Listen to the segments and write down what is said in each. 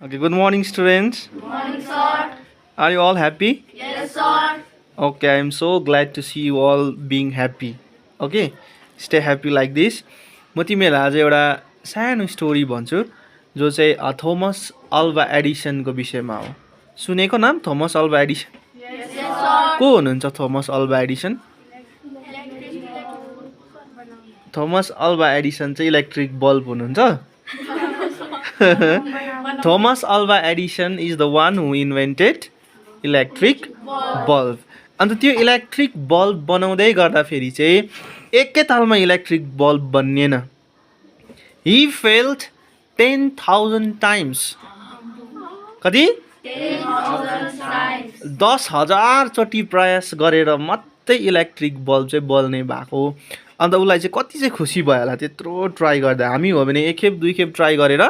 Okay, good morning, students. Morning, sir. Are you all happy? Yes, sir. Okay, I'm so glad to see you all being happy. Okay, stay happy like this. म तिमीहरूलाई आज एउटा सानो story भन्छु जो चाहिँ Thomas अल्भा एडिसनको विषयमा हो। सुनेको नाम थोमस अल्भा एडिसन? Yes, sir. को हुनुहुन्छ थोमस अल्भा एडिसन? थोमस अल्भा एडिसन चाहिँ इलेक्ट्रिक बल्ब हुनुहुन्छ। Thomas Alva Edison is the one who invented electric bulb. अन्त त्यो इलेक्ट्रिक बल्ब बनाउँदै गर्दाखेरि चाहिँ एकैतालमा electric bulb बनिएन। He failed 10,000 times. कति? 10,000 times. 10,000 चोटि प्रयास गरेर मात्रै इलेक्ट्रिक बल्ब चाहिँ बल्ने भएको। अन्त उसलाई चाहिँ कति चाहिँ खुसी भयो होला त्यत्रो ट्राई गर्दा। हामी हो भने एक खेप दुई खेप ट्राई गरेर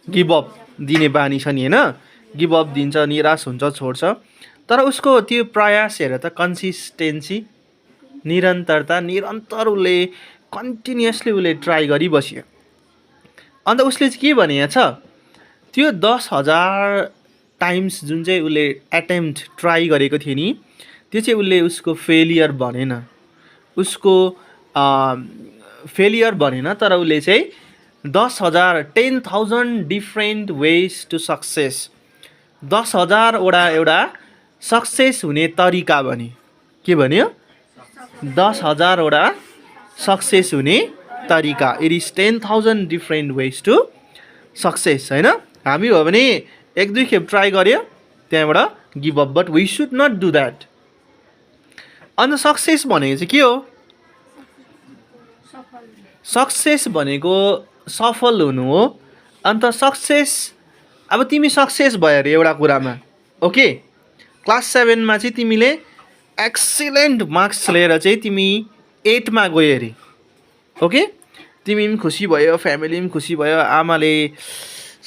गिभ अप दिने बानी छ नि होइन, गिभ अप दिन्छ, निराश हुन्छ, छोड्छ। तर उसको त्यो प्रयास हेर त, कन्सिस्टेन्सी, निरन्तरता, निरन्तर उसले कन्टिन्युसली उसले ट्राई गरिबस्यो। अन्त उसले चाहिँ के भनेको छ, त्यो 10,000 टाइम्स जुन चाहिँ उसले एटेम्प्ट ट्राई गरेको थियो नि, त्यो चाहिँ उसले उसको फेलियर भनेन, उसको फेलियर भनेन, तर उसले चाहिँ 10,000 डिफ्रेन्ट वेज टु सक्सेस, 10,000 एउटा सक्सेस हुने तरिका भन्यो। के भन्यो? 10,000 सक्सेस हुने तरिका। It is 10,000 different ways to success होइन। हामी हो भने एक दुई खेप ट्राई गऱ्यो त्यहाँबाट give up, but we should not do that. अन्त सक्सेस भनेको चाहिँ के हो? सक्सेस भनेको सफल हुनु हो। अन्त सक्सेस, अब तिमी सक्सेस भयो अरे एउटा कुरामा, ओके, क्लास 7मा चाहिँ तिमीले एक्सिलेन्ट मार्क्स लिएर चाहिँ तिमी 8मा गयो अरे, ओके, तिमी पनि खुसी भयो, फ्यामिली पनि खुसी भयो, आमाले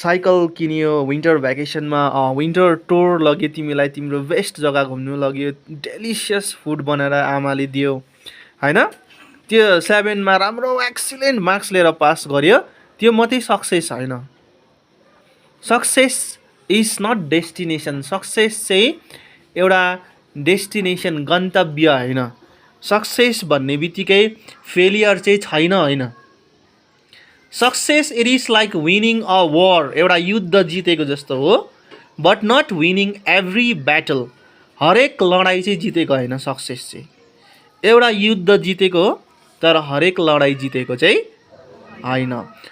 साइकल किन्यो, विन्टर भ्याकेसनमा विन्टर टुर लग्यो तिमीलाई, तिम्रो बेस्ट जग्गा घुम्नु लग्यो, डेलिसियस फुड बनाएर आमाले दियो होइन। त्यो 7मा राम्रो एक्सिलेन्ट मार्क्स लिएर पास गर्यो, त्यो मात्रै सक्सेस होइन। Success is not destination. Success चाहिँ एउटा डेस्टिनेसन, गन्तव्य होइन। सक्सेस भन्ने बित्तिकै फेलियर चाहिँ छैन होइन। Success it is like winning a war, एउटा युद्ध जितेको जस्तो हो, but not winning every battle. हरेक लडाइँ चाहिँ जितेको होइन सक्सेस चाहिँ। एउटा युद्ध जितेको हो तर हरेक लडाइँ जितेको चाहिँ होइन।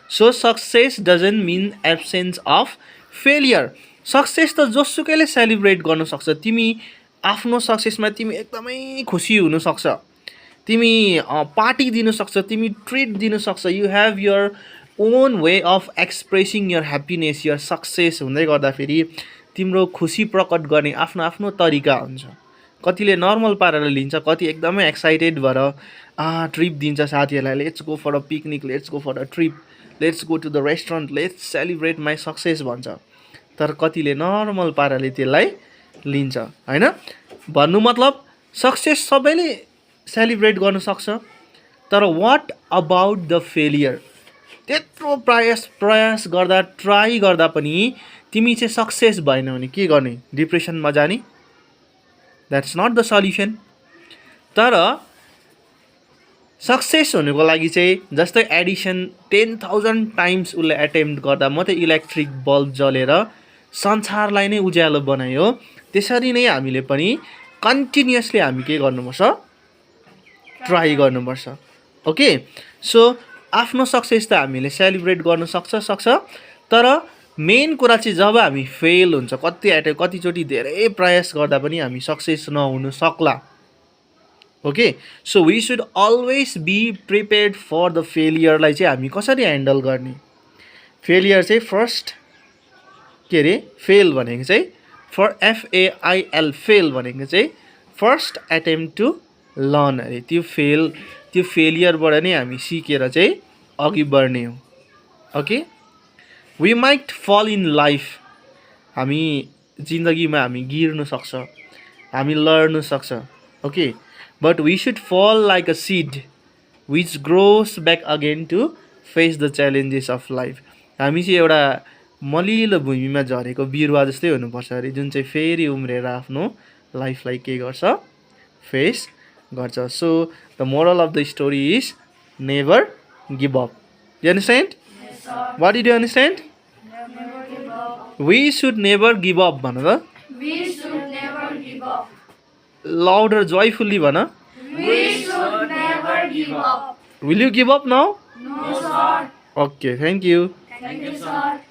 So success doesn't mean absence of failure. Success त जोसुकैले सेलिब्रेट गर्न सक्छ। तिमी आफ्नो सक्सेसमा तिमी एकदमै खुसी हुनसक्छ, तिमी पार्टी दिनसक्छ, तिमी ट्रिट दिनसक्छ। You have your own way of expressing your happiness, your success हुँदै गर्दाखेरि तिम्रो खुसी प्रकट गर्ने आफ्नो आफ्नो तरिका हुन्छ। कतिले नर्मल पारेर लिन्छ, कति एकदमै एक्साइटेड भएर ट्रिप दिन्छ साथीहरूलाई, let's go for a picnic, let's go for a trip, let's go to the restaurant, let's celebrate my success भन्छ। तर कतिले नर्मल पाराले त्यसलाई लिन्छ होइन। भन्नु मतलब सक्सेस सबैले सेलिब्रेट गर्न सक्छ, तर वाट अबाउट द फेलियर? त्यत्रो प्रयास गर्दा, ट्राई गर्दा पनि तिमी चाहिँ सक्सेस भएन भने के गर्ने? डिप्रेसनमा जाने? That's not the solution. तर सक्सेस हुनुको लागि चाहिँ जस्तै एडिसन 10,000 टाइम्स उसले एटेम्प्ट गर्दा मात्रै इलेक्ट्रिक बल्ब जलेर संसारलाई नै उज्यालो बनायो, त्यसरी नै हामीले पनि कन्टिन्युसली हामी के गर्नुपर्छ? ट्राई गर्नुपर्छ। ओके, सो आफ्नो सक्सेस त हामीले सेलिब्रेट गर्न सक्छ, तर मेन कुरा चाहिँ जब हामी फेल हुन्छ, कतिचोटि धेरै प्रयास गर्दा पनि हामी सक्सेस नहुन सक्ला। Okay, so we should always be prepared for the फेलियरलाई चाहिँ हामी कसरी ह्यान्डल गर्ने? फेलियर चाहिँ फर्स्ट के अरे, फेल भनेको चाहिँ FAIL, फेल भनेको चाहिँ फर्स्ट एटेम्प्ट टु लर्न अरे। त्यो फेलियरबाट नै हामी सिकेर चाहिँ अघि बढ्ने हो। Okay, we might fall in life, हामी जिन्दगीमा हामी गिर्नु सक्छ, हामी लड्नु सक्छ। Okay, but we should fall like a seed which grows back again to face the challenges of life. हामी चाहिँ एउटा मलिलो भूमिमा झरेको बिरुवा जस्तै हुनुपर्छ अरे, जुन चाहिँ फेरि उम्रेर आफ्नो लाइफलाई के गर्छ, फेस गर्छ. So the moral of the story is never give up. You understand? What did you understand? We should never give up भन त. We should never give up. Louder joyfully भन. We should never give up. Will you give up now? No, sir. Okay, thank you. Thank you, sir.